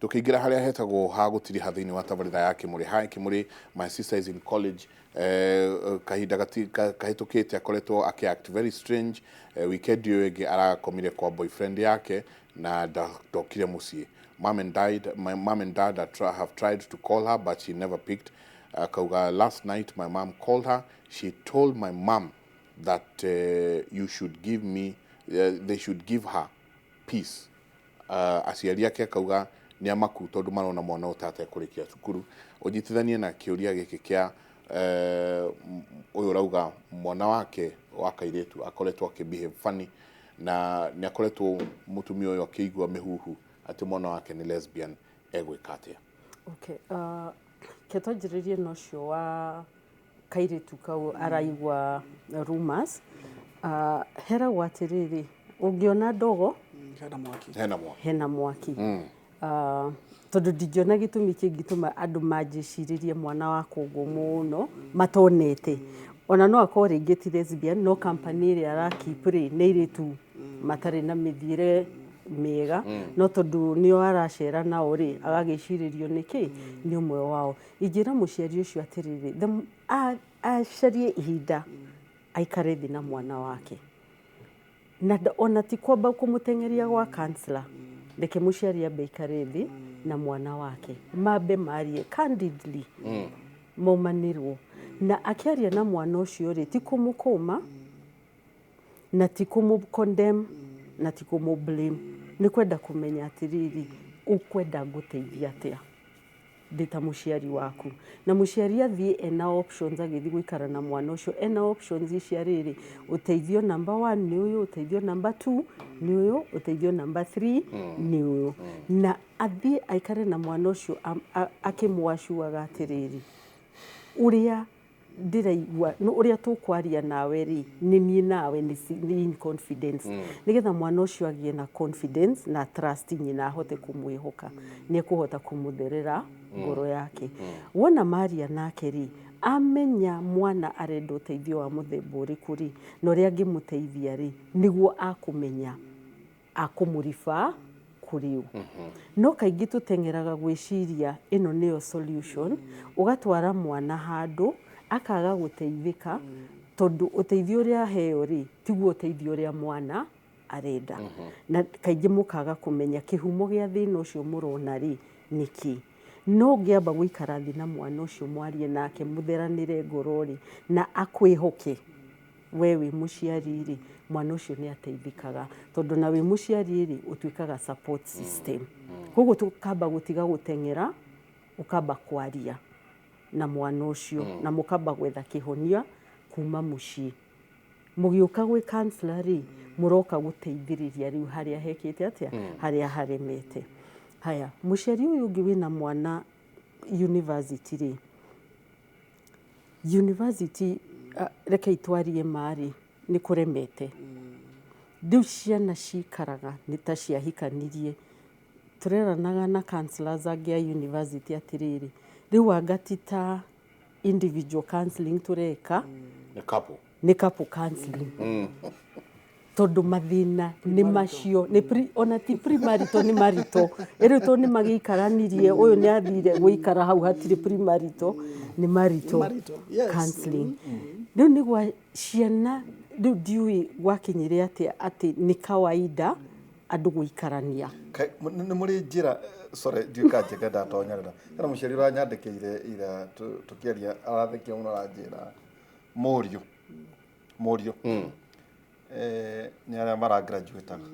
Tũkĩingĩra harĩa hetagwo ha gũtiriha thĩinĩ wa tabarĩra ya Kĩmũrĩ. Hi Kĩmũrĩ, my sister is in college. Kahinda kahĩtũkĩte akoretwo akĩ act very strange. Weekend ĩyo ĩngĩ arakomire kwa boyfriend yake na ndokire mũciĩ. Mom and died, my mom and dad are try, have tried to call her, but she never picked. Akauga, last night my mom called her. She told my mom that you should give me they should give her peace. Aciari ake akauga nĩ amaku tondũ marona mwana ũyũ ta atekũrĩkia cukuru. Ũnyitithanie na kĩũria gĩkĩ kĩa ũyũ ũrauga mwana wake wa kairĩtu akoretwo akĩ behave funny, na nĩ akoretwo mũtumia ũyũ akĩigua mĩhuhu atĩ mwana wake nĩ lesbian, egwĩka atĩa? Okay, ke twanjĩrĩrie na ũcio wa kairĩtu kau araigua rumors. Heragwo atĩrĩrĩ, ũngĩona ndogo hena mwaki. Hena mwaki. Hena mwaki. Tondũ ndingĩona gĩtũmi kĩngĩtũma andũ manjĩcirĩrie mwana wakwa ũguo mũno matonete. Ona no akorwo rĩngĩ ti lesbian, no company ĩrĩa arakeep rĩ, nĩ airĩtu matarĩ na mĩthiĩre mĩega, no tondũ nĩo aracera nao rĩ, agagĩcirĩrio nĩkĩ nĩ ũmwe wao. Ingĩra mũciari ũcio atĩrĩrĩ, acarie ihinda aikare thĩ na mwana wake, na ona ti kwamba kũmũteng'eria gwa counselor. Reke mũciari ambe aikare thĩ na mwana wake, mambe marie candidly, maumanĩrwo. Na akĩaria na mwana ũcio rĩ, ti kũmũkũma na ti kũmũ condemn na ti kũmũ blame, nĩ kwenda kũmenya atĩrĩrĩ, ũkwenda ngũteithia atĩa ndĩ ta mũciari waku? Na mũciari athiĩ ena options, agĩthiĩ gũikara na mwana ũcio ena options cia rĩrĩ: ũteithio number one nĩ ũyũ, ũteithio number two nĩ ũyũ, ũteithio number three nĩ ũyũ. Na athiĩ aikare na mwana ũcio akĩmwacuaga atĩrĩrĩ, ũrĩa ndĩraigua ũrĩa tũkwaria nawe rĩ, nĩ niĩ nawe nĩ in confidence, nĩgetha mwana ũcio agĩe na confidence na trust nyina, ahote kũmwĩhoka nĩ ekũhota kũmũtherera ngoro yake. Wona maria nake rĩ, amenya mwana arenda ũteithio wa mũthemba ũrĩkũ rĩ, na ũrĩa angĩmũteithia rĩ, nĩguo akũmenya akũmũriba kũrĩ ũ. No kaingĩ tũteng'eraga gwĩciria ĩno nĩyo solution, ũgatwara mwana handũ akaga gũteithĩka, tondũ ũteithio ũrĩa aheo rĩ, tiguo ũteithio ũrĩa mwana arenda. Na kaingĩ mũkaga kũmenya kĩhumo gĩa thĩna ũcio mũrona rĩ nĩkĩ. No ũngĩamba gũikara thĩ na mwana ũcio, mwarie nake, mũtheranĩre ngoro rĩ, na akwĩhoke we wĩ mũciari rĩ, mwana ũcio nĩ ateithĩkaga, tondũ na wĩ mũciari rĩ, ũtuĩkaga support system. Koguo tũkamba gũtiga gũteng'era, ũkamba kwaria na mwana ũcio na mũkamba gwetha kĩhonia kuma mũciĩ. Mũgĩũka gwĩ counselor rĩ, mũroka gũteithĩrĩria rĩu harĩa hekĩte atĩa, harĩa haremete. Haya, mũciari ũyũ ũngĩ wĩna mwana university rĩ, university, rekei twarie marĩ nĩ kũremete. Rĩu ciana cikaraga nĩ ta ciahikanirie. Tũreranaga na counselors angĩ a university atĩrĩrĩ, rĩu anga ti ta individual counseling tũreka, Nĩ couple. Nĩ couple counseling, tondũ mathĩna nĩ macio nĩ ona ti premarital, nĩ marital. Ĩrĩu tondũ nĩ magĩikaranirie, ũyũ nĩ athire gũikara hau, hatirĩ premarital, nĩ marital Marital, yes. counseling. Rĩu nĩ gwa ciana rĩu ndiũĩ gwakinyire atĩa atĩ nĩ kawaida andũ gũikarania. Nĩ mũrĩ njĩra, sorry, ndiũĩ kana njĩka ndatonyerera. Hena mũciari ũranyandĩkĩire ira tũkĩaria, arathekia mũno, aranjĩra mũriũ nĩ arĩa maragraduataga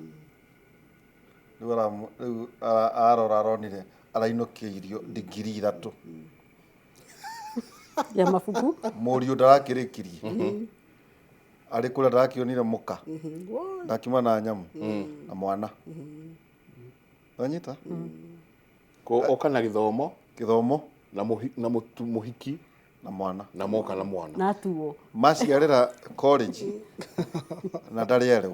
rĩu, rĩu arora aronire arainũkĩirio ndigiri 3 ya mabuku. Mũriũ ndarakĩrĩkirie, arĩ kũrĩa ndarakĩonire mũka, ndakiuma na nyamũ na mwana wanyita. Oka na gĩthomo. Gĩthomo. Na mũhiki. Na mwana. Na moka na mwana. Na atuo. Maciarĩra college na ndarĩ erũ,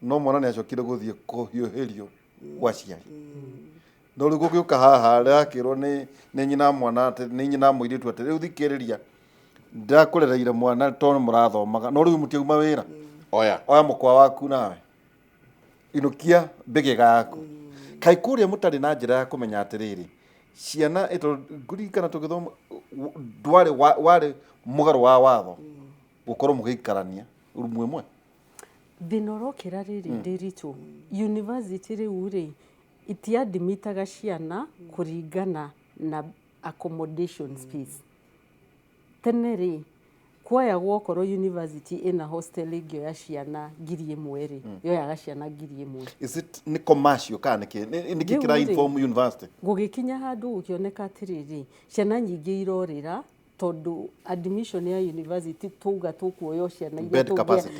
no mwana nĩ acokire gũthiĩ kũhiũhĩrio gwa aciari. No rĩu gũgĩũka haha ndĩrakĩrwo nĩ nyina mwana atĩ nĩ nyina mũirĩtu atĩ rĩu thikĩrĩria, ndĩrakũrereire mwana tondũ mũrathomaga, no rĩu mũtiauma wĩra. Oya. Oya mũkwa waku nawe inũkia mbĩgĩga yaku. Kaĩ kũrĩa mũtarĩ na njĩra ya kũmenya atĩrĩrĩ, ciana ngũririkana tũgĩthoma ndwarĩ warĩ mũgarũ wa watho gũkorwo mũgĩikarania rumu ĩmwe. Thĩna ũrokĩra rĩrĩ ndĩritũ university rĩu rĩ itiadimitaga ciana kũringana na accommodation space. Tene rĩ kuoyagwo okorwo university ĩna hostel ĩngĩoya ciana 1000 rĩ, yoyaga ciana 1000. Is it nĩ commercial kana nĩkĩ? Nĩkĩ Rĩu kĩra rĩ, inform university? Gũgĩkinya handũ gũkĩoneka atĩrĩrĩ, ciana nyingĩ irorĩra tondũ admission ya university tuga tũkuoya o ciana iria Bed capacity.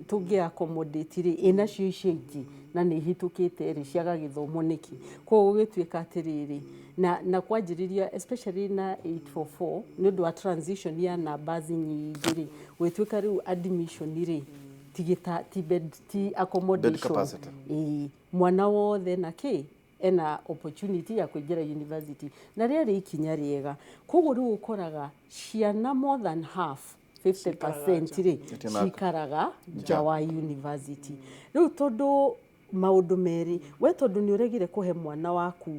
Tũngĩ accommodate rĩ, ĩnacio icio ingĩ na nĩ ihĩtũkĩte rĩ, ciaga gĩthomo nĩkĩ? Koguo gũgĩtuĩka atĩrĩrĩ, na kwanjĩrĩria especially na 844 nĩ ũndũ wa transition ya numbers nyingĩ rĩ, gũgĩtuĩka rĩu admission rĩ ti gĩta, ti bed, ti accommodation. Bed capacity. Ĩĩ, mwana wothe na kĩ ena opportunity ya kũingĩra university, na rĩarĩ ikinya rĩega. Koguo rĩu ũkoraga ciana more than half, 50% rĩ, cikaraga nja wa university. Rĩu tondũ maũndũ merĩ, we tondũ nĩ ũregire kũhe mwana waku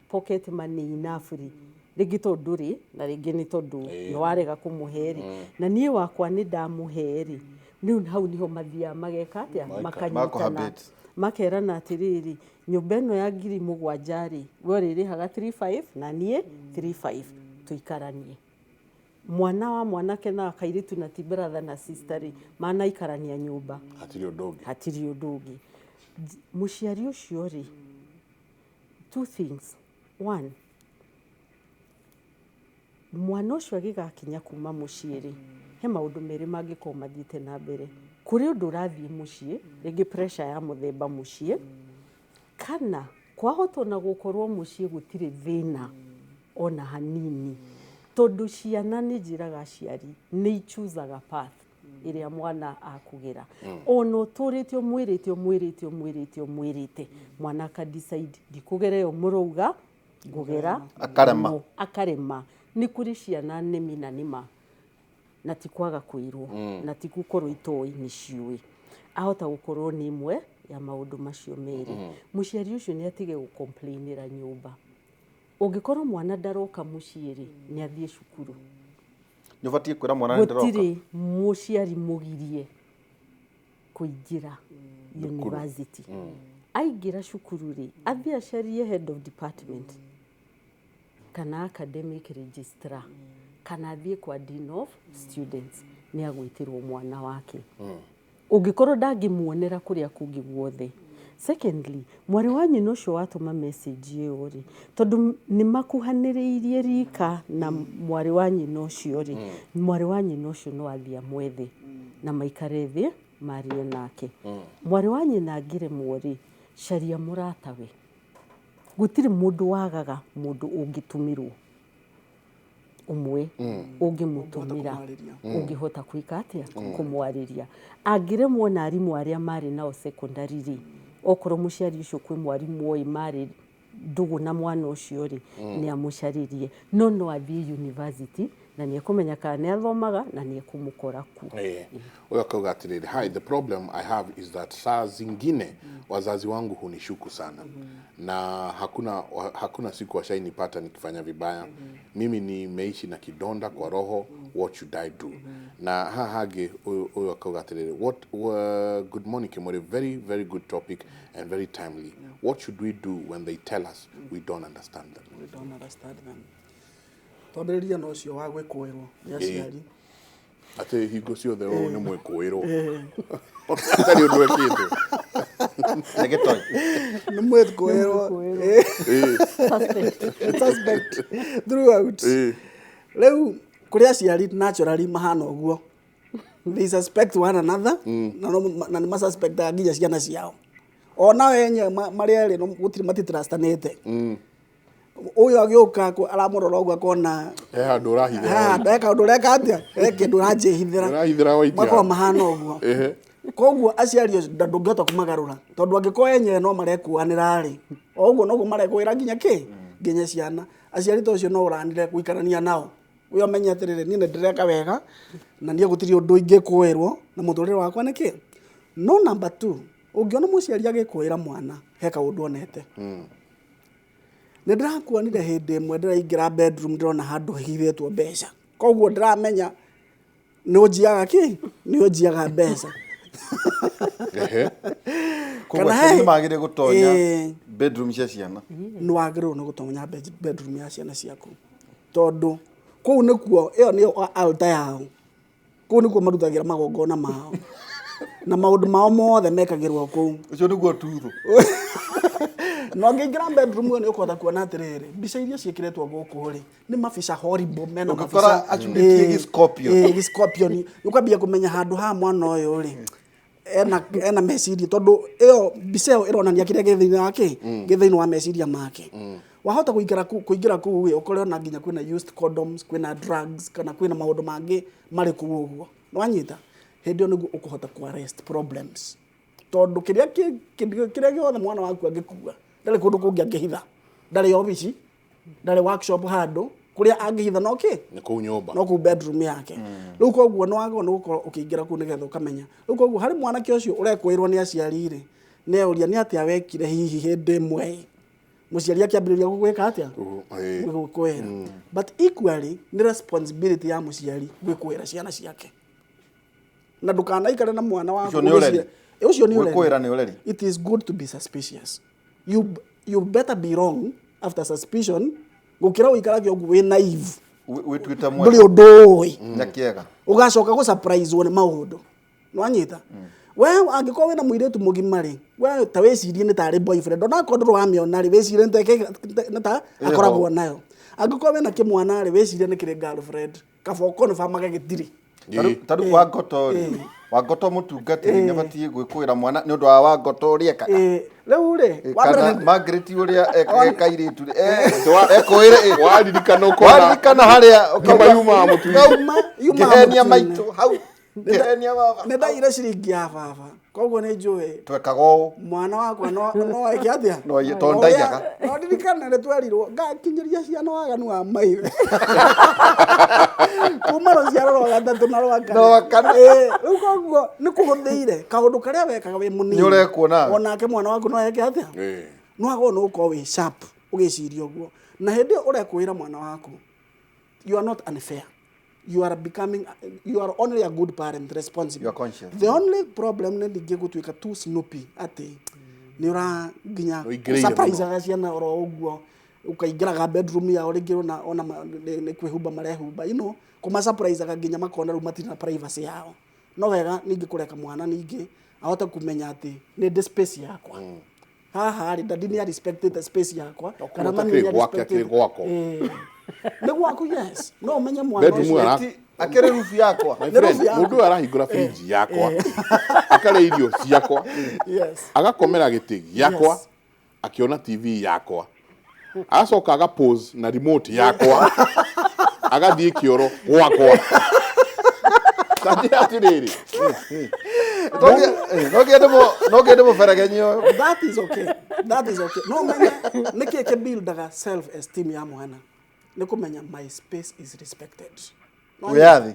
pocket money enough rĩ, rĩngĩ tondũ rĩ, na rĩngĩ nĩ tondũ nĩ warega kũmũhe rĩ, na niĩ wakwa nĩ ndamũhe rĩ, rĩu hau niho mathiaga mageka atĩa, makanyitana, Makohabit. makerana atĩrĩrĩ, nyũmba ĩno ya 7,000 rĩ, we ũrĩrĩhaga 35 na niĩ 35, tũikaranie. Mwana wa mwanake na kairĩtu na ti brother na sister rĩ, manaikarania nyũmba, hatirĩ ũndũ ũngĩ, hatirĩ ũndũ ũngĩ. Mũciari ũcio rĩ, two things. One, mwana ũcio agĩgakinya kuma mũciĩ rĩ, he maũndũ merĩ mangĩkorwo mathiĩte na mbere. Kũrĩ ũndũ ũrathiĩ mũciĩ, rĩngĩ pressure ya mũthemba mũciĩ, kana kwahota ona gũkorwo mũciĩ gũtirĩ thĩna ona hanini, tondũ ciana nĩ njĩraga aciari nĩ ichuzaga path ĩrĩa mwana akũgera. Ona ũtũrĩte ũmwĩrĩte ũmwĩrĩte ũmwĩrĩte ũmwĩrĩte, mwana aka decide ndikũgera ĩyo mũrauga, ngũgera Akarema. ĩno. Akarema. Nĩ kũrĩ ciana nĩmi na nĩma, na ti kwaga kwĩrwo, na ti gũkorwo itoĩ, nĩ ciũĩ. Ahota gũkorwo nĩ ĩmwe ya maũndũ macio merĩ. Mũciari ũcio nĩ atige gũcomplainĩra nyũmba. Ũngĩkorwo mwana ndaroka mũciĩ rĩ, nĩ athiĩ cukuru. Nĩ ũbatiĩ kwĩra mwana nĩ ndĩroka. Gũtirĩ mũciari mũgirie kũingĩra university. Aingĩra cukuru rĩ, athiĩ acarie head of department kana academic registrar, kana athiĩ kwa dean of students, nĩ agwĩtĩrwo mwana wake. Ũngĩkorwo ndangĩmuonera kũrĩa kũngĩ guothe. Secondly, mwarĩ wa nyina ũcio watũma message ĩyo rĩ, tondũ nĩ makuhanĩrĩirie rika na mwarĩ wa nyina ũcio rĩ, mwarĩ wa nyina ũcio no athiĩ amwethe na maikare thĩ marie nake. Mwarĩ wa nyina angĩremwo rĩ, caria mũratawe. Gũtirĩ mũndũ wagaga mũndũ ũngĩtũmĩrwo ũmwe, ũngĩmũtũmĩra, ũngĩhota gwĩka atĩa, kũmwarĩria. Angĩremwo na arimũ arĩa marĩ nao secondary rĩ, okorwo mũciari ũcio kwĩ mwarimũ oĩ marĩ ndũgũ na mwana ũcio rĩ, nĩ amũcarĩrie. No no athiĩ university na nĩ ekũmenya kana nĩ athomaga na nĩ ekũmũkora kuo. Huyo akauga atĩrĩrĩ, hi, the problem I have is that saa zingine wazazi wangu hunishuku sana, na hakuna siku washainipata nikifanya vibaya. Mimi nimeishi na kidonda kwa roho, what should I do? Na hahage huyo akauga atĩrĩrĩ, good morning Kimori, very very good topic and very timely. What should we do when they tell us we don't understand them? We don't understand them. Twambĩrĩria na ũcio wa gwĩkũĩrwo nĩ aciari. Atĩ hingo ciothe ũyũ nĩ mwĩkũĩrwo, atarĩ ũndũ ekĩte. Nĩ gĩtoi. Nĩ mwĩkũĩrwo. Suspect. Suspect throughout. Rĩu kũrĩ aciari naturally mahana ũguo, they suspect one another, na nĩ masuspectaga nginya ciana ciao ona enye marĩ erĩ, no gũtirĩ matitrustanĩte. Ũyũ agĩũka aramũrora ũguo akona he handũ ũrahithĩra. Ha, he kaũndũ ũreka atĩa, he kĩndũ ũranjĩhithĩra. Ũrahithĩra white. Makorwo mahana ũguo. Koguo aciari acio ndũngĩhota kũmagarũra, tondũ angĩkorwo enyewe no marekuanĩra rĩ, o ũguo noguo marekũĩra nginya kĩ, nginya ciana. Aciari ta ũcio no ũranire gũikarania nao, we ũmenye atĩrĩrĩ, niĩ nĩ ndĩreka wega na niĩ gũtirĩ ũndũ ingĩkũĩrwo na mũtũrĩre wakwa nĩ kĩ. No number two, Ũngĩona mũciari agĩkwĩra mwana he kaũndũ onete, nĩ ndĩrakuonire hĩndĩ ĩmwe ndĩraingĩra bedroom, ndĩrona handũ hithĩtwo mbeca, koguo ndĩramenya nĩ ũnjiaga kĩ, nĩ ũnjiaga mbeca. Koguo Kana aciari he- nĩ magĩrĩire gũtonya bedroom cia ciana. Nĩ wagĩrĩirwo nĩ gũtonya bedroom ya ciana ciaku, tondũ kũu nĩkuo, ĩyo nĩyo altar yao, kũu nĩkuo marutagĩra magongona mao na maũndũ mao mothe mekagĩrwo kũu. Ũcio nĩguo tuthu. Na ũngĩingĩra bedroom ĩyo, nĩ ũkũhota kuona atĩrĩrĩ, mbica iria ciĩkĩrĩtwo gũkũ rĩ, nĩ mabica horrible mena Ũngĩkora mabica acurĩtie gĩ-scorpion. Gĩ-scorpion. Nĩ ũkwambia kũmenya handũ ha mwana ũyũ rĩ, ena meciria, tondũ ĩyo mbica ĩyo ĩronania kĩrĩa gĩ thĩinĩ wa kĩ gĩ thĩinĩ wa meciria make. Wahota kũingĩra kũu, kũingĩra kũu ĩ, ũkore ona nginya kwĩna used condoms, kwĩna drugs, kana kwĩna maũndũ mangĩ marĩ kũu ũguo. Nĩwanyita? Hĩndĩ ĩyo nĩguo ũkũhota ku arrest problems, tondũ kĩrĩa gĩothe mwana waku angĩkua, ndarĩ kũndũ kũngĩ angĩhitha, ndarĩ obici, ndarĩ workshop, handũ kũrĩa angĩhitha no kĩ? Nĩ kũu nyũmba. No kũu bedroom yake. Rĩu koguo nĩ wagĩrĩirwo nĩ gũkorwo ũkĩingĩra kũu nĩgetha ũkamenya. Rĩu koguo harĩ mwanake ũcio ũrekwĩrwo nĩ aciari rĩ, nĩ euria nĩ atĩa wekire hihi hĩndĩ ĩmwe ĩ, mũciari akĩambĩrĩria gũgwĩka atĩa? Gũkwĩra. But equally nĩ responsibility ya mũciari gwĩkwĩra ciana ciake, na ndũkanaikare na mwana waku Ũcio nĩ ũreri. Ũcio nĩ ũreri. Gwĩkũĩra nĩ ũreri. It is good to be suspicious. You better be wrong after suspicion gũkĩra ũikarage ũguo wĩ naive. Wĩtuĩte Ndũrĩ mwega. ũndũ ũĩ. Nyakĩega. Ũgacoka gũ surprise nĩ maũndũ. Nĩwanyita? We angĩkorwo wĩna mũirĩtu mũgima rĩ, we ta wĩcirie nĩ tarĩ boyfriend, onakorwo ndũrĩ wamĩona rĩ, wĩcirie nĩ ta akoragwo nayo. Angĩkorwo wĩna kĩmwana rĩ, wĩcirie nĩ kĩrĩ girlfriend, kaba ũkonfirmage gĩtirĩ. Ta rĩu Wangoto rĩ, Wangoto mũtungatĩri nĩ abatiĩ gwĩkũĩra mwana nĩ ũndũ wa Wangoto ũrĩa ekaga? Rĩu rĩ, wa mbere Kana Margaret ũrĩa ekaga kairĩtu rĩ, ekũĩre Waririkana ũkona waririkana harĩa Ngima yumaga mũtu-inĩ. Yumaga ngĩhenia mũtu-inĩ. maitũ hau, ngĩhenia baba. Nĩ ndaire ciringi ya baba, koguo nĩ njũĩ Twekaga ũũ. Mwana wakwa no eke atĩa? No aiye, tondũ ndaiyaga. No ndirikane nĩ twerirwo ngakinyĩria ciana waganu wa maithe kuma rũciaro rwa gatatũ na rwa kana. Na rwa kana. Rĩu koguo nĩ kũhũthĩire kaũndũ karĩa wekaga wĩ mũnini. Nĩ ũrekwo nawe. Onake mwana waku no eke atĩa? No agwo nĩ gũkorwo wĩ sharp ũgĩciria ũguo, na hĩndĩ ĩyo ũrekwĩra mwana waku, you are not unfair, you are becoming, you are only a good parent, responsible. You are conscious. The only problem nĩ ningĩ gũtuĩka too snoopy, atĩ nĩ ũra nginya Ũingĩrĩire surprise ciana oro ũguo, ũkaingĩraga bedroom yao rĩngĩ ona nĩ kwĩhumba marehumba, kũma surprise nginya makona rĩu matirĩ na privacy yao. No wega ningĩ kũreka mwana ningĩ ahote kũmenya atĩ nĩ ndĩ space yakwa haha rĩ, daddy nĩ respected space yakwa. No Kana kũmũ mami takĩrĩ nĩ gwake, respected. akĩrĩ gwako. Nĩ gwaku, yes, no ũmenye mwana Bedroom ũcio. Akĩrĩ rubu yakwa. My Nĩ friend, rubu yaku. mũndũ ũyũ arahingũra fridge yakwa, akarĩa irio ciakwa, agakomera gĩtĩ gĩakwa, akĩona TV yakwa, agacoka agapose na remote yakwa, agathiĩ kĩoro gwakwa. Tanjĩra atĩrĩrĩ. No ngĩende mũberegenyi ũyũ. That is okay, that is okay. No menye nĩ kĩ buildaga self esteem ya mwana nĩ kũmenya my space is respected. No Wĩyathi.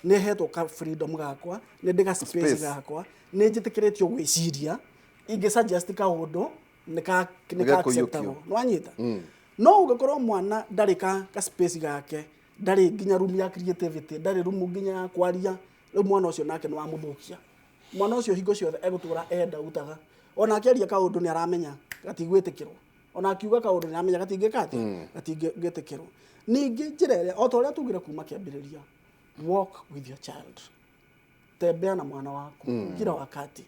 Nĩ hetwo ka freedom gakwa, nĩ ndĩ ga space Space. gakwa, nĩ njĩtĩkĩrĩtio gwĩciria, ingĩ suggest kaũndũ nĩ ka Nĩgekũiyũkio. acceptable. Nĩwanyita? No ũngĩkorwo mwana ndarĩ ka space gake, ndarĩ nginya room ya creativity, ndarĩ room nginya ya kwaria, rĩu mwana ũcio nake nĩ wamũthũkia. Mwana ũcio hingo ciothe egũtũra enda utaga, ona akĩaria kaũndũ nĩ aramenya gatigwĩtĩkĩrwo, ona akiuga kaũndũ nĩ aramenya gatingĩka atĩa, gatingĩtĩkĩrwo. Ningĩ njĩra ĩrĩa, o ta ũrĩa tugire kuma kĩambĩrĩria, walk with your child, tembea na mwana waku kila wakati,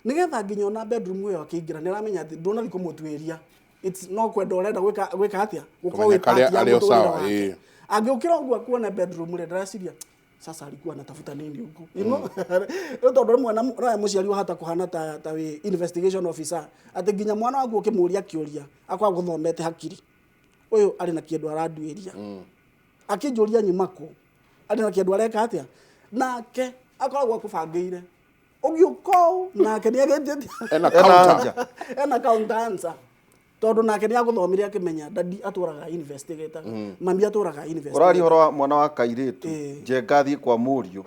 nigetha nginya ona bedroom ĩyo akĩingĩra nĩ aramenya atĩ ndũnathi kũmũtuĩria. It's no kwenda ũrenda gwĩka atĩa, gũkorwo Kũmenya wĩ part karĩa ya arĩ o mũtũrĩre sawa, wake. Angĩũkĩra ũguo akuona bedroom rĩ, ndĩreciria sasa alikuwa anatafuta nini huku. Rĩu tondũ rĩmwe nawe mũciari wahota kũhana ta wĩ investigation officer, atĩ nginya mwana waku ũkĩmũria kĩũria akoragwo gũthomete hakiri, ũyũ arĩ na kĩndũ aranduĩria, akĩnjũria nyuma kũ, arĩ na kĩndũ areka atĩa, nake akoragwo akũbangĩire ũgĩũka ũũ nake nĩ agĩtĩtie. Ena Ena counter. anja. Ena counter answer, tondũ nake nĩ agũthomire akĩmenya daddy atũraga investigator, mami atũraga investigator. Ũraria ũhoro wa mwana wa kairĩtu. Ĩĩ. Njenga athiĩ kwa mũriũ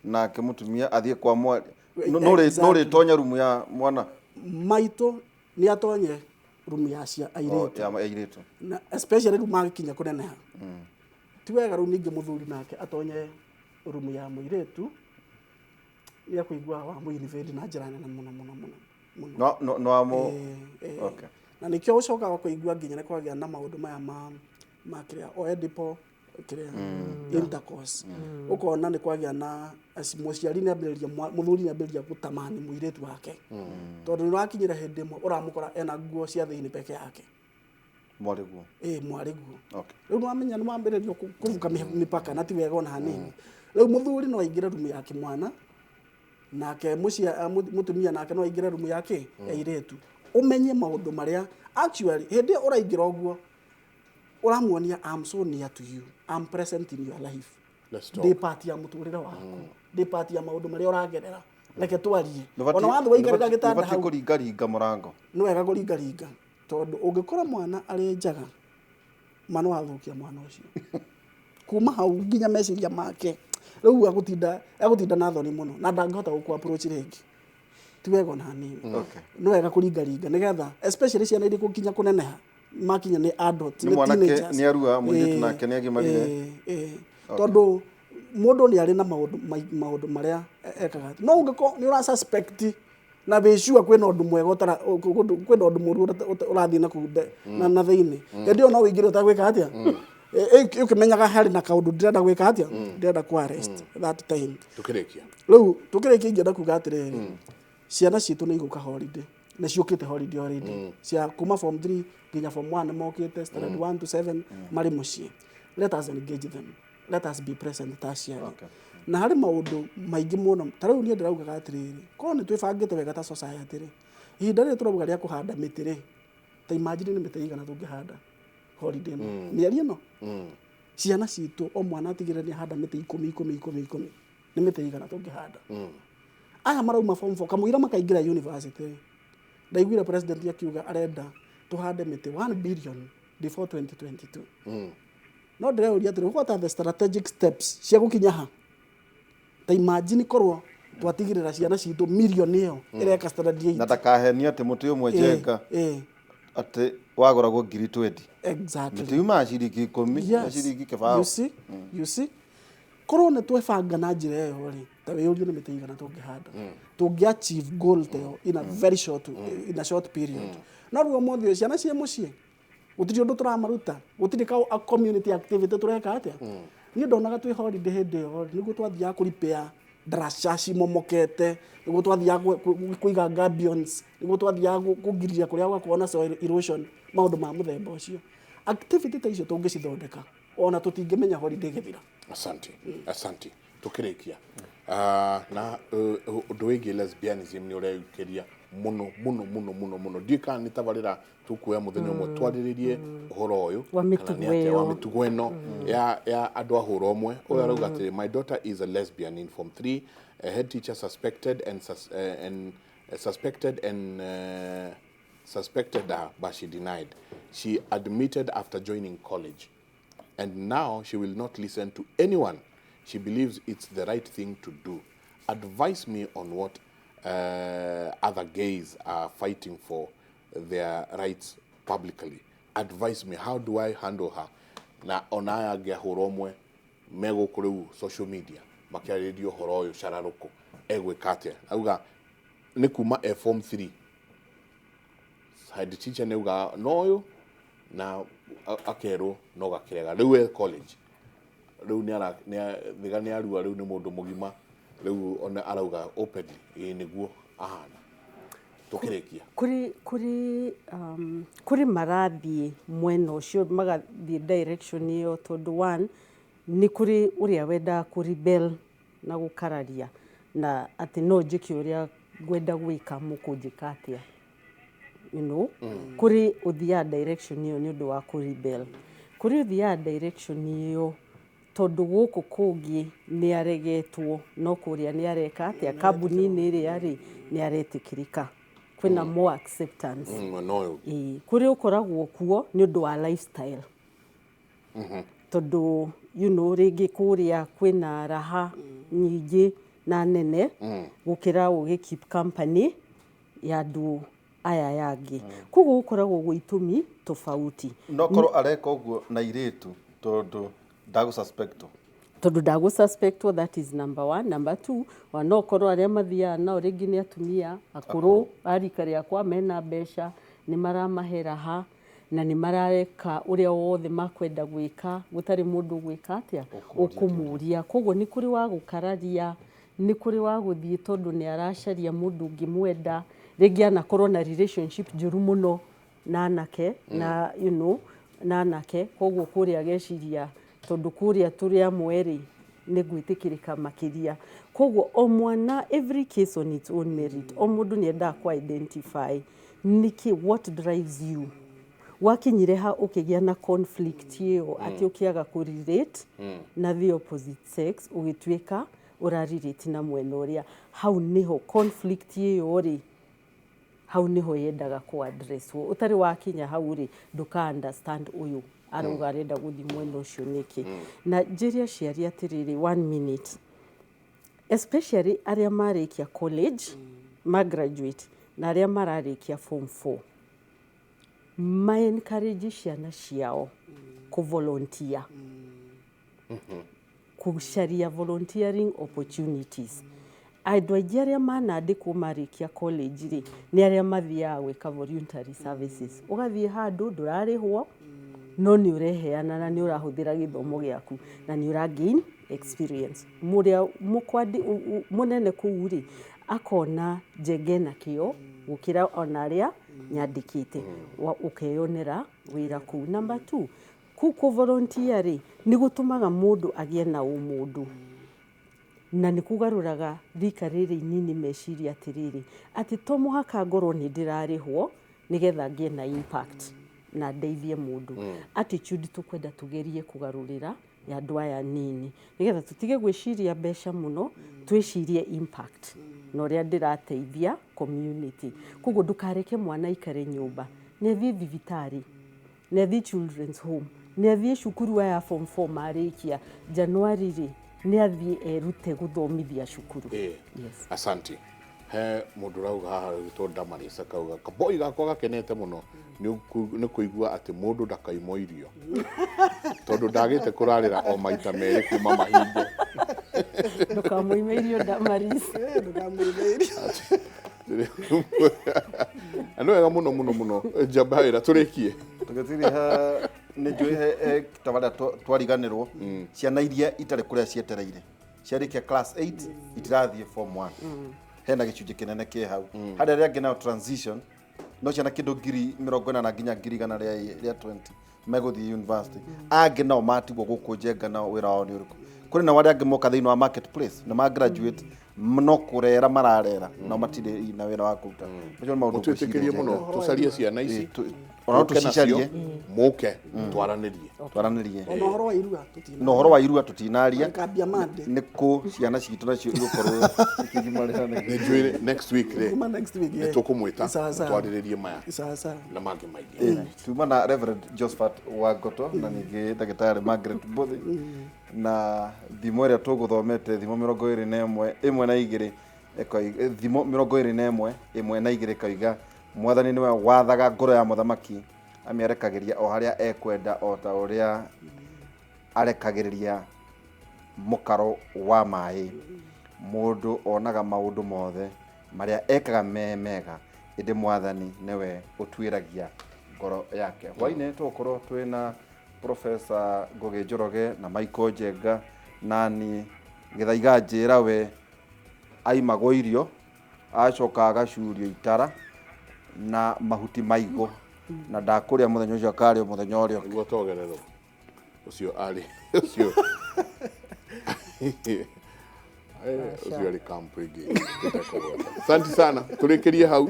nake mũtumia athiĩ kwa mwarĩ. No rĩtonya rumu ya mwana maitũ nĩ atonye rumu ya cia airĩtu, ya airĩtu, na especially rĩu magĩkinya kũneneha. Ti wega rĩu ningĩ mũthuri nake atonye rumu ya mũirĩtu, nĩ akũigua wa mũinivĩndi na njĩra nene mũno mũno mũno mũno. No no no amo. Okay. Na nĩkĩo ũcokaga kũigua nginya nĩ kwagĩa na maũndũ maya ma kĩrĩa o Oedipal kĩrĩa intercourse. Ũkona nĩ kwagĩa na mũciari nĩ ambĩrĩria, mũthuri nĩ ambĩrĩria gũtamani mũirĩtu wake, tondũ nĩ ũrakinyĩra hĩndĩ ĩmwe ũramũkora ena nguo cia thĩinĩ peke yake. Mwarĩ guo. Ĩ, mwarĩ guo. Okay. Rĩu nĩwamenya nĩwambĩrĩria kũvuka mĩpaka, na ti wega ona hanini. Rĩu mũthuri no aingĩre rumu ya kĩmwana, nake mũtumia nake no aingĩre rumu ya kĩ ya airĩtu. Ũmenye maũndũ marĩa actually hĩndĩ ĩyo ũraingĩra ũguo ũramuonia, I'm so near to you, I'm present in your life. Let's talk. Ndĩ part ya mũtũrĩre waku, ndĩ part ya maũndũ marĩa ũragerera, reke twarie. Ona wathiĩ waikarĩra gĩtanda Nĩbatiĩ hau, kũringaringa mũrango. Nĩ wega kũringaringa, tondũ ũngĩkora mwana arĩ njaga, ma nĩ wathũkia mwana ũcio kuma hau nginya meciria make. Rĩu agũtinda na thoni mũno na ndangĩhota gũkũ approach rĩngĩ. Ti wega ona hanini. Nĩ wega kũringaringa, nĩgetha especially ciana iria gũkinya kũneneha, makinya nĩ adult, Nĩ nĩ mwanake teenagers. nĩ arua, mũirĩtu nake nĩ agimarire. Tondũ mũndũ nĩ arĩ na maũndũ marĩa ekaga, no ũngĩkorwo nĩ ũra suspect na wĩ sure kwĩna ũndũ mwega kwĩna ũndũ mũru ũrathiĩ na kũu na thĩinĩ, hĩndĩ ĩyo no ũingĩre ũtagwĩka atĩa. Ũkĩmenyaga harĩ na kaũndũ ndĩrenda gwĩka atĩa, ndĩrenda kũ arrest that time. Tukĩrĩkia. Rĩu tũkĩrĩkia, ingĩenda kuga atĩrĩrĩ, ciana citũ nĩ igũka holiday, nĩ ciũkĩte holiday already, cia kuma form 3 nginya form 1 nĩ mokĩte, standard 1 to 7 marĩ mũciĩ. Let us engage them, let us be present ta aciari. Na harĩ maũndũ maingĩ mũno, ta rĩu niĩ ndĩraugaga atĩrĩrĩ, korwo nĩ twĩbangĩte wega ta society rĩ, ihinda rĩrĩ tũrauga rĩa kũhanda mĩtĩ rĩ, ta imagine nĩ mĩtĩ igana tũngĩhanda holiday ĩno, mĩeri ĩno, ciana citũ, o mwana atigĩrĩre nĩ ahanda mĩtĩ 10, 10, 10, 10, nĩ mĩtĩ igana tũngĩhanda. Aya marauma form 4 kamũira makaingĩra university, ndaiguire president akiuga arenda tũhande mĩtĩ 1 billion before 2022. No ndĩreuria atĩrĩ, what are the strategic steps cia gũkinya ha? Ta imagine korwo twatigĩrĩra ciana citũ milioni ĩyo ĩreka standard 8. Na ndakahenie atĩ mũtĩ ũmwe njenga atĩ wagũragwo ngiri 20. Mĩtĩ yumaga ciringi 10 na ciringi 0. You see? You see? Korwo nĩ twebanga na njĩra ĩyo rĩ, ta wĩyũrie nĩ mĩtĩ igana tũngĩhanda, tũngĩ achieve goal ta ĩyo in a very short in a short period. No rĩu ũmũthĩ ũyũ ciana ciĩ mũciĩ, gũtirĩ ũndũ tũramaruta, gũtirĩ ka a community activity tũreka atĩa. Niĩ ndonaga twĩ holiday hĩndĩ ĩyo rĩ, nĩguo twathiaga kũripĩa ndaraca cimomokete, nĩguo twathiaga kũiga gabions, nĩguo twathiaga kũgiriria kũrĩa gwakorwo na soil erosion, maũndũ ma mũthemba ũcio. Activity ta icio tũngĩcithondeka, ona tũtingĩmenya holiday ĩgĩthira. Asante, asante. Tukĩrĩkia na ũndũ wĩgiĩ lesbianism nĩ ũreyũkĩria mũno mũno mũno mũno mũno. Ndiũĩ kana nĩ tabarĩra tũkuoya mũthenya ũmwe twarĩrĩrie ũhoro ũyũ Wa kana mĩtugo nĩ atĩa, wa ĩyo. mĩtugo ĩno ya andũ a hũra ũmwe. Ũyũ arauga atĩrĩ, "My daughter is a lesbian in form 3. A head teacher suspected her, but she denied. She admitted after joining college, and now she will not listen to anyone. She believes it's the right thing to do. Advise me on what other gays are fighting for their rights publicly. Advise me, how do I handle her?" Na ona aya angĩ ahũra ũmwe megũkũ rĩu social media makĩarĩrĩria ũhoro ũyũ cararũkũ, egwĩka atĩa? Auga nĩ kuma e form 3, head teacher nĩ auga no ũyũ na akerwo no gakĩrega. Rĩu e college, rĩu nĩ ara nĩ nĩ arua, rĩu nĩ mũndũ mũgima, rĩu ona arauga openly ĩĩ nĩguo ahana. Tũkĩrĩkia. Kũrĩ marathiĩ mwena ũcio, magathiĩ direction ĩyo, tondũ one nĩ kũrĩ ũrĩa wendaga kũ rebel na gũkararia na atĩ no njĩke ũrĩa ngwenda gwĩka, mũkũnjĩka atĩa? Kũrĩ ũthiaga direction ĩyo nĩ ũndũ wa kũ rebel, kũrĩ ũthiaga direction ĩyo tondũ gũkũ kũngĩ nĩ aregetwo, no kũrĩa nĩ areka atĩa, kambuni-inĩ ĩrĩa rĩ nĩ aretĩkĩrĩka, kwĩna more acceptance. Mwena ũyũ. Ĩĩ, kũrĩ ũkoragwo kuo nĩ ũndũ wa lifestyle, tondũ rĩngĩ kũrĩa kwĩna raha nyingĩ. Na nene gũkĩra ũgĩ keep company ya andũ aya yangĩ. Koguo gũkoragwo gwĩ itũmi tofauti. No korwo areka ũguo na irĩtu tondũ ndagũ suspect. Tondũ ndagũ suspectwo, that is number one. Number two, ona no korwo arĩa mathiaga nao rĩngĩ nĩ atumia akũrũ a rika rĩakwa, mena mbeca, nĩ maramahe raha na nĩ mareka ũrĩa wothe makwenda gwĩka, gũtarĩ mũndũ ũgwĩka atĩa, ũkũmũria. Koguo nĩ kũrĩ wa gũkararia, nĩ kũrĩ wa gũthiĩ tondũ nĩ aracaria mũndũ ũngĩmwenda, rĩngĩ anakorwo na relationship njũru mũno na anake na na anake. Koguo kũrĩa ageciria tondũ kũrĩa tũrĩ amwe rĩ, nĩ gwĩtĩkĩrĩka makĩria. Koguo o mwana, every case on its own merit. O mũndũ nĩ endaga kũ identify nĩkĩ, what drives you, wakinyire ha ũkĩgĩa na conflict ĩyo atĩ ũkĩaga kũ relate na the opposite sex, ũgĩtuĩka ũra relate na mwena ũrĩa. Hau nĩho conflict ĩyo rĩ, hau nĩho yendaga kũ addresswo. Ũtarĩ wakinya hau rĩ, ndũka understand ũyũ arauga arenda gũthiĩ mwena ũcio nĩkĩ. Na njĩre aciari atĩrĩrĩ, one minute, especially arĩa marĩkia college, ma graduate na arĩa mararĩkia form 4, ma encourage ciana ciao kũ volunteer, kũcaria volunteering opportunities. Andũ aingĩ arĩa manandĩkwo marĩkia college rĩ, nĩ arĩa mathiaga gwĩka voluntary services. Ũgathiĩ handũ ndũrarĩhwo, no nĩ ũreheana na nĩ ũrahũthĩra gĩthomo gĩaku na nĩ ũra gain experience. Mũrĩa mũkwandi mũnene kũu rĩ, akona Njenge ena kĩo gũkĩra ona arĩa nyandĩkĩte. Ũkeyonera wĩra kũu. Number two, kũu kũ volunteer rĩ, nĩ gũtũmaga mũndũ agĩe na ũmũndũ na nĩ kũgarũraga rika rĩrĩ inini meciria atĩrĩrĩ, atĩ to mũhaka ngorwo nĩ ndĩrarĩhwo nĩgetha ngĩe na impact na ndeithie mũndũ. Attitude tũkwenda tũgerie kũgarũrĩra ya andũ aya nini, nĩgetha tũtige gwĩciria mbeca mũno, twĩcirie impact na ũrĩa ndĩrateithia community. Koguo ndũkareke mwana aikare nyũmba. Nĩ athiĩ thibitarĩ, nĩ athiĩ children's home, nĩ athiĩ cukuru. Aya form 4 marĩkia January rĩ, nĩ athiĩ erute gũthomithia cukuru. Yes. Asante. He mũndũ ũrauga haha ũgĩtwo Damaris, akauga kaboi gakwa gakenete mũno nĩ kũigua atĩ mũndũ ndakaimwo irio, tondũ ndagĩte kũrarĩra o maita merĩ kuma mahingo. Ndũkamũime irio, Damaris. Ndũkamũime irio. Na nĩ wega mũno mũno mũno. Njamba wĩra tũrĩkie. Tũgĩtiriha nĩ njũĩ he tabarĩra twariganĩrwo ciana iria itarĩ kũrĩa cietereire, ciarĩkia class 8 itirathiĩ form 1, hena gĩcunjĩ kĩnene kĩ hau. Harĩ arĩa angĩ nao transition, no ciana kĩndũ 80,000 nginya ngiri 120 megũthiĩ university. Angĩ nao matigwo gũkũ Njenga, nao wĩra wao nĩ ũrĩkũ? Kũrĩ nao arĩa angĩ moka thĩinĩ wa marketplace nĩ ma graduate, no kũrera mararera, no matirĩ na wĩra wa kũruta. Macio nĩ maũndũ Mũtwĩtĩkĩrie ngwĩciria. Mũno tũcarie ciana ici. Ona no Mũke nacio, tũcicarie. Mũke twaranĩrie. Twaranĩrie. Ona ũhoro wa irua tũtina. Na ũhoro wa irua tũtinaria. Kambia mande. Nĩ kũ ciana citũ nacio igũkorwo ikigimarĩra? Nĩ njũĩ next week rĩ, Kuma next week, nĩ yeah. tũkũmwĩta Sawa, sawa. twarĩrĩrie maya Sawa sawa. na mangĩ maingĩ. Tuma na Reverend Josephat Wangoto na ningĩ ndagĩtarĩ Margaret Mbuthi, na thimo ĩrĩa tũgũthomete, thimo 21:1 na 2 thimo 21:1 na 2 ĩkoiga Mwathani nĩwe wathaga ngoro ya mũthamaki, amĩarekagĩria o harĩa ekwenda o ta ũrĩa arekagĩrĩria mũkaro wa maĩ. Mũndũ onaga maũndũ mothe marĩa ekaga me mega, ĩndĩ Mwathani nĩwe ũtuĩragia ngoro yake. Hwainĩ tũgũkorwo twĩna Professor Ngũgĩ Njoroge na Michael Njenga nani Gĩthaiga. Njĩra we aimagwo irio, acoka agacurio itara na mahuti maigũ, na ndakũrĩa mũthenya ũcio, akarĩa mũthenya ũrĩa ũngĩ. Nĩguo togererwo ũcio arĩ ũcio. Ũcio arĩ kampu ĩngĩ tũtekũgweta. Asante sana, tũrĩkĩrie hau.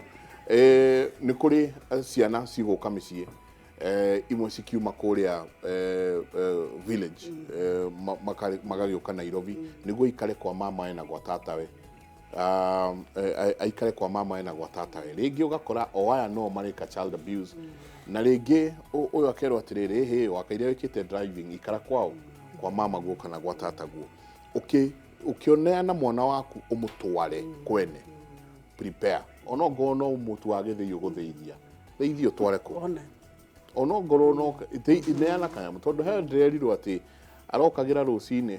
Nĩ kũrĩ ciana cigũka mĩciĩ, imwe cikiuma kũrĩa village, magagĩũka Nairobi nĩguo ikare kwa mamae na gwa tatawe, aikare kwa mamae na gwa tatawe. Rĩngĩ ũgakora o aya no mareka child abuse, na rĩngĩ ũyũ akerwo atĩrĩrĩ, hĩ wakaire wĩkĩte driving, ikara kwao kwa mama guo kana gwa tataguo. Ũkĩ Ũkĩoneana mwana waku ũmũtware kwene, prepare ona ongorwo no mũtu wa gĩthĩi ũgũthĩithia, thĩithia ũtware kũu. One. Ona ongorwo no neana kanyamũ, tondũ he ndĩrerirwo atĩ arokagĩra rũcinĩ,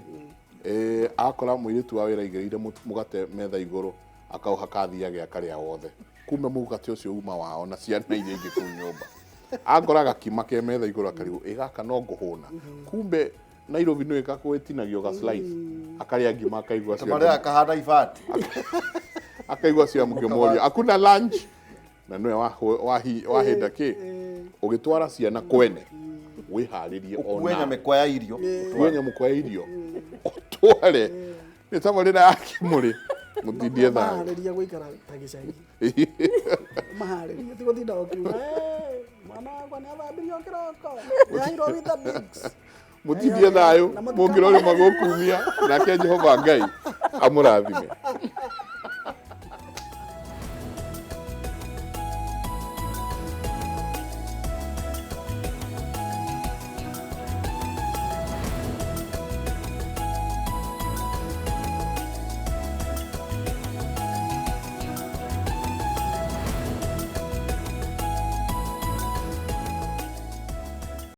akora mũirĩtu wa wĩra aigĩrĩire mũgate metha igũrũ, akaũhaka athiage akarĩa wothe, kumbe mũgate ũcio uma wao na ciana iria ingĩ kũu nyũmba. Akora gakima ke metha igũrũ, akarigwo, ĩ gaka no ngũhũna, kumbe Nairobi nĩ gwĩtinagio ga slice, akarĩa ngima, akaigua cio. Marĩa kahana ibati. Akaigua cio mũkĩmũria akuna lunch na nĩwe wahĩnda kĩ. Ũgĩtwara ciana kwene, wĩharĩrie. Ũkue ona nyamĩkwa ya irio. Ũkue nyamũkwa ya irio ũtware. Nĩ tabarĩra ya Kĩmũrĩ, mũtindie thayũ. Maharĩria gũikara ta gĩcagi, maharĩria ti gũtinda ũkiuga, "Eh, mwana wakwa nĩ athambirio kĩroko, nĩ aheirwo Weetabix." Mũtindie thayũ. Mũngĩrorĩma gũkumia nake Jehova Ngai amũrathime.